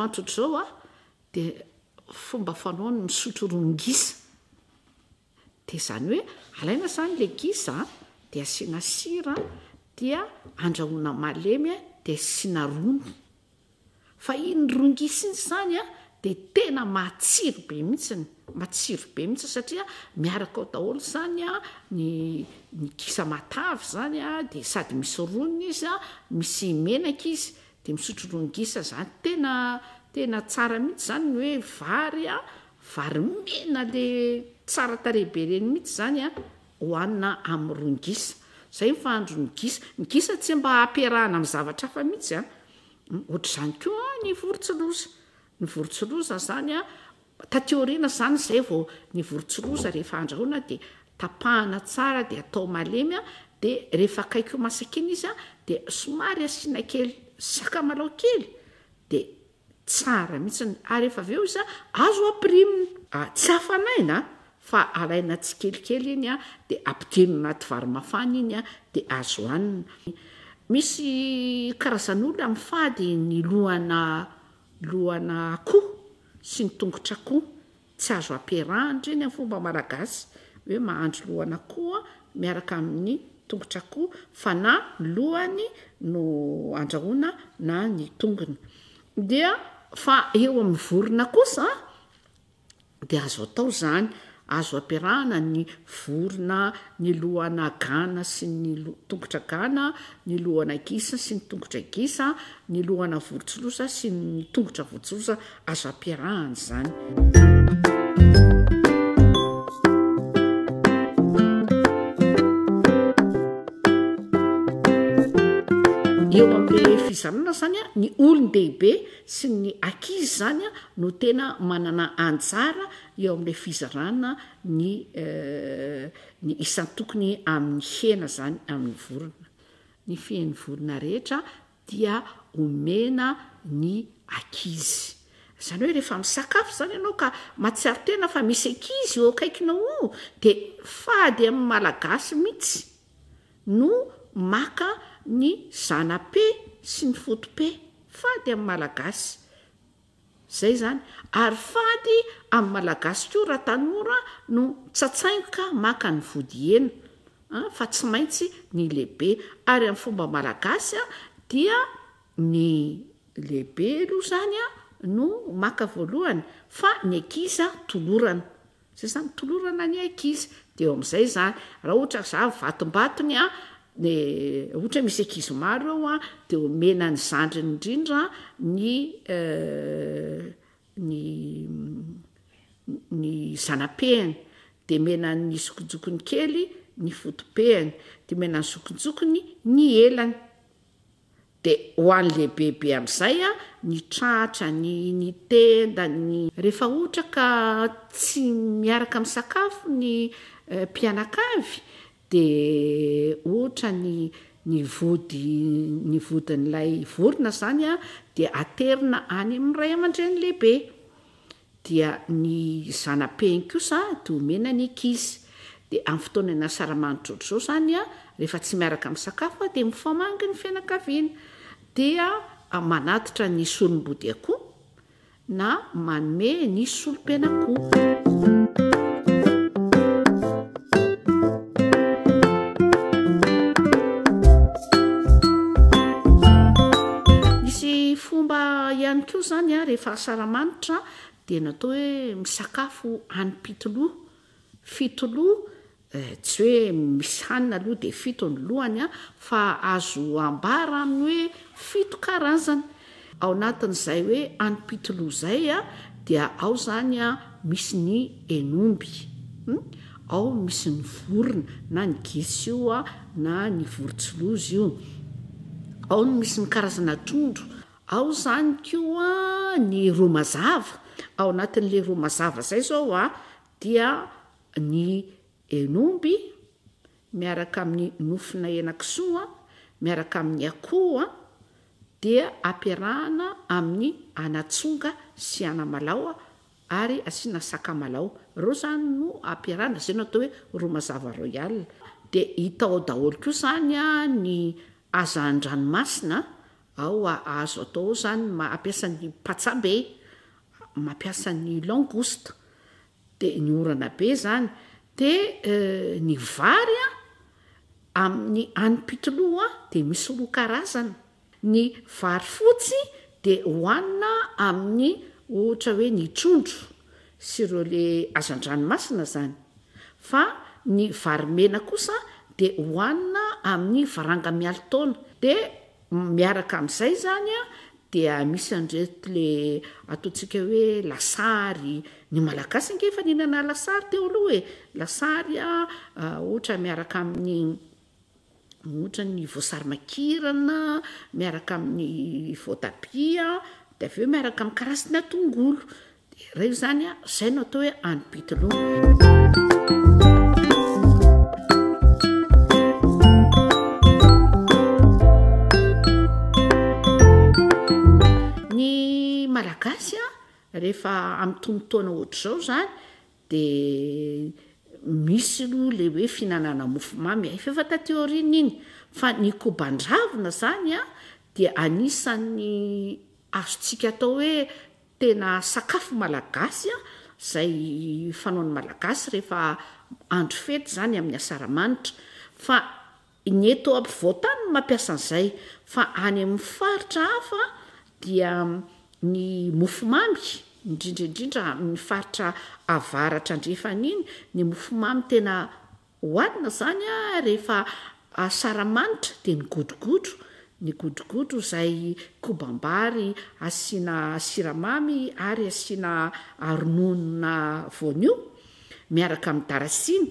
asaramanitra ohatr'izao a, dia fomba fanao ny misotro ron-gisa. Dia izany hoe alaina izany ilay gisa a, dia asiana sira, dia andrahoina malemy dia asiana rony. Fa iny ron-gisa iny izany a, dia tena matsiro be mihitsiny, matsiro be mihitsy satria miaraka ao daholo izany a, ny ny gisa matavy izany a, dia sady misy rony izy a, misy menaka izy, dia misotro ron-gisa izany. Tena tena tsara mihitsy izany ny hoe vary a, vary mena le tsara tarehy be ireny mihitsy izany a, hohanina amin'ny ron-gisa. Izay ny fahandron'ny gisa. Ny gisa tsy mba ampiarahana amin'ny zavatra hafa mihitsy a. Ohatr'izany koa ny vorontsiloza. Ny vorontsiloza izany an, taty aoriana izany izay vao ny vorontsiloza rehefa andrahoina dia tapahana tsara dia atao malemy an, dia rehefa akaiky ho masaka iny izy an, dia somary asiana kely sakamalao kely dia tsara mihitsy ary rehefa avy eo izy an, azo ampirimina. Tsy hafanaina an, fa alaina tsikelikely iny an, dia ampidirina anaty vary mafana iny an, dia azo hanina. Misy karazan'olona mifady ny lohana lohana akoho sy ny tongotr'akoho. Tsy azo ampiarahana ireny amin'ny fomba malagasy hoe mahandro lohan'akoho miaraka amin'ny tongotr'akoho fa na ny lohany no andrahoina na ny tongony. Dia fa eo amin'ny vorona kosa dia azo atao izany, azo ampiarahana ny vorona, ny lohana gana sy ny tongotra gana, ny lohana gisa sy ny tongotra gisa, ny lohana vorontsiloza sy ny tongotra vorontsiloza, azo ampiarahana izany. Eo amin'ilay fizarana izany, ny olon-dehibe sy ny ankizy izany no tena manana anjara eo amin'ilay fizarana ny ny isan-tokony amin'ny hena izany amin'ny vorona. Ny fehin'ny vorona rehetra dia omena ny ankizy. Izany hoe rehefa misakafo izany ianao ka mahatsiaro tena fa misy ankizy eo akaikinao eo dia fady amin'ny Malagasy mihitsy no maka ny zana-pe sy ny foto-pe. Fady amin'ny Malagasy. Zay zany. Ary fady amin'ny Malagasy koa raha tanora no tsatsaingoka maka ny vody hena an, fa tsy maintsy ny lehibe. Ary amin'ny fomba Malagasy dia ny lehibe aloha zany no maka voalohany fa ny ankizy tolorana. Zay zany tolorana ny ankizy de eo amizay zany raha ohatra za vatombatony a de ohatra hoe misy ankizy maro eo a de omena ny zandriny indrindra ny ny ny zana-pehiny de omena ny zokinjokiny kely ny foto-pehiny de omena ny zokinjokiny ny elany. Dia ho an'ny lehibebe amin'izay an, ny tratra, ny ny tenda, ny. Rehefa ohatra ka tsy miaraka misakafo ny mpianakavy dia ohatra ny ny vody ny vodin'ilay vorona izany an dia aterina any amin'ny ray aman-dreny lehibe. Dia ny zana-pehiny kosa dia omena ny ankizy. Dia amin'ny fotoanan'ny asaramanitra ohatr'izao izany, rehefa tsy miaraka misakafo dia mifamangy ny fianakaviana. Dia manatitra ny solom-body akoho na manome ny solom-pen'akoho. Misy fomba ihany koa izany rehefa asaramanitra dia natao hoe misakafo hanim-pitoloha. Fitoloha, tsy hoe misy hanina aloha dia fito ny lohany fa azo ambara amin'ny hoe fito karazany. Ao anatin'izay hoe hanim-pitoloha izay dia ao izany misy ny hen'omby, ao misy ny vorona na ny gisa io na ny vorontsiloza io, ao ny misy ny karazana trondro, Ao izany koa ny ro mazava, ao anatin'ilay ro mazava izay izao a, dia ny hen'omby miaraka amin'ny nofona henakisoa, miaraka amin'ny akoho a, dia ampiarahana amin'ny anatsonga sy anamalaho ary asiana sakamalao. Ireo izany no ampiarahana, izay no atao hoe ro mazava royal. Dia hita ao daholo koa izany ny hazan-dranomasina. Ao azo atao ao izany ny mampiasa ny patsabe, mampiasa ny langouste, dia ny orana be izany. Dia ny vary an, amin'ny hanim-pitoloha dia misy roa karazana. Ny vary fotsy dia hohanina amin'ny ohatra hoe ny trondro sy ireo le hazan-dranomasina izany. Fa ny vary mena kosa dia hohanina amin'ny varanga mialin-taona. Dia miaraka amin'izay izany dia misy an'ireto le ataontsika hoe lasary, ny Malagasy ange efa nihinana lasary teo aloha e, lasary ohatra miaraka amin'ny ohatra ny voasary makirana miaraka amin'ny voatabia dia avy eo miaraka amin'ny karasina tongolo dia ireo izany a izay no atao hoe hanim-pitoloha. Ny Malagasy a rehefa amin'ny tonon-taona ohatr'izao izany Dia misy aloha ilay hoe fihinanana mofomamy, efa efa taty aoriana iny, fa ny koban-dravina izany an, dia anisan'ny azontsika atao hoe tena sakafo malagasy an, izay fanaon'ny malagasy rehefa andro fety izany amin'ny asaramanitra. Fa Ny eto ampovoantany no mampiasa an'izay fa any amin'ny faritra hafa dia ny mofomamy, indrindra indrindra amin'ny faritra avaratra andrefana iny, ny mofomamy tena hohanina izany rehefa asaramanitra dia ny godrogodro, ny godrogodro izay kobam-bary asiana siramamy ary asiana rononona voanio. miaraka amin'ny darasiny,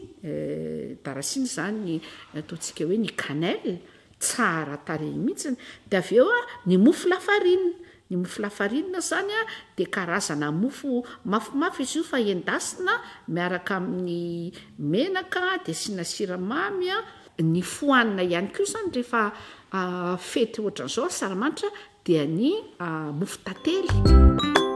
darasiny izany ny ataontsika hoe ny cannelle, tsara tarehy mihitsy, dia avy eo ny mofo lafarinina, ny mofo lafarinina izany dia karazana mofo mafimafy izy io fa endasina miaraka amin'ny menaka dia asiana siramamy, ny fohanina ihany koa izany rehefa fety ohatran'izao asaramanitra dia ny mofo tantely.